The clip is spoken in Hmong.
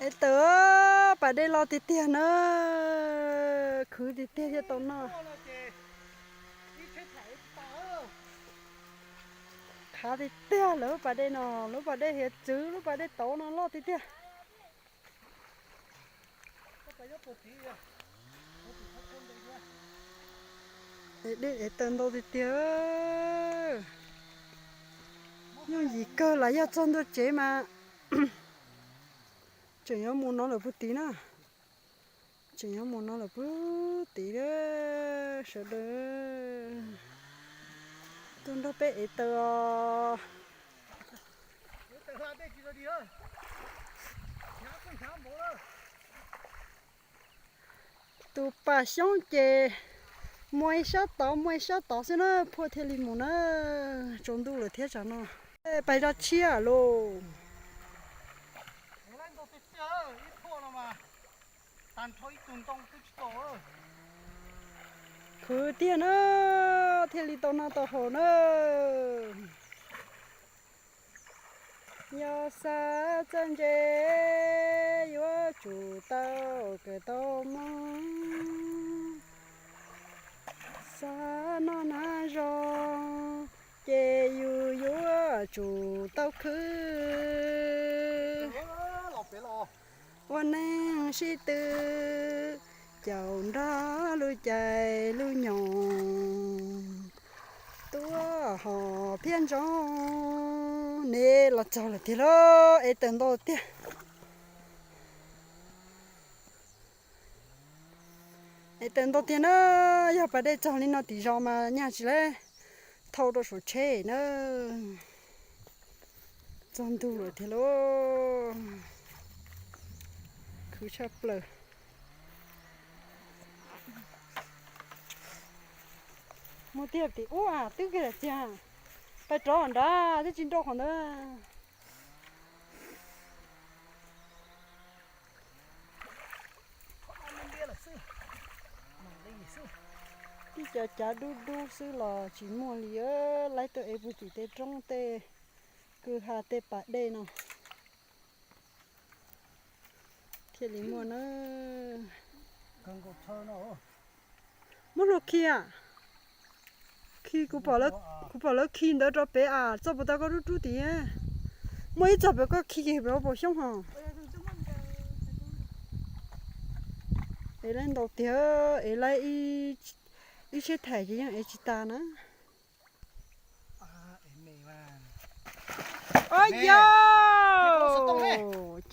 Ev taws, pas dej loj tiag tiag na, khwv tiag tiag thiaj tau noj. Khav tiag tiag lawv pas dej no, lub pas dej hiav txwv, lub pas dej tauv no loj tiag tiag. Dej ev taws ntau tiag tiag. Yooj yim kawg los yog txog ntua tsev mas tseem yuav mus no lawm puag tid na. Tseem yuav mus no lawm puag tid, sawv daws tuaj nrog peb ev taws os. Tus pas xyoob ces muaj ib sab tod muaj ib sab tod xwb na, phua thiaj li mus na. Tsaus ntuj lawm thiab tsam no. Pais zos tshiab lauj. Khwv tiag na, thiaj li tau noj tau haus na. Yog xav txawj ntse yuav tsum tau kawm tau muag. Xav noj hnav zoo ces yus yuav tsum tau khwv. Ua neej sib tw caum nrog lub caij lub nyoog, tuaj hos phiab ntsoov. Neb los txog lawm tiag lauj, ev taws ntau tiag. Ev taws ntau tiag na, yog pas dej txog li no tim zos mas nyaj tsis laib thauj rau saum tsheb na. Txog ntug lawm tiag lauj, khwv tshaj plaws. Mus tiag tim ub, twb kiag daim txiag, pais rov nrad twb tsis nrau qhov ntawd. Tib co cav dub dub xwb los tsis muaj li, laib tuaj ev puag tim tej roob tej kwj ha tej pas dej no thiaj li muaj na. Muab hlua khi, khi, kuv pom lawv khi ntawd rau pem as, txoj puas tau koj rub rub tim. Muaj ib txoj pem koj khi pem ua paus xyoob hos. Ev laib ntau tiag, ev laib ib tsheb thaim ces yeej ev tsis tas na. Au yau,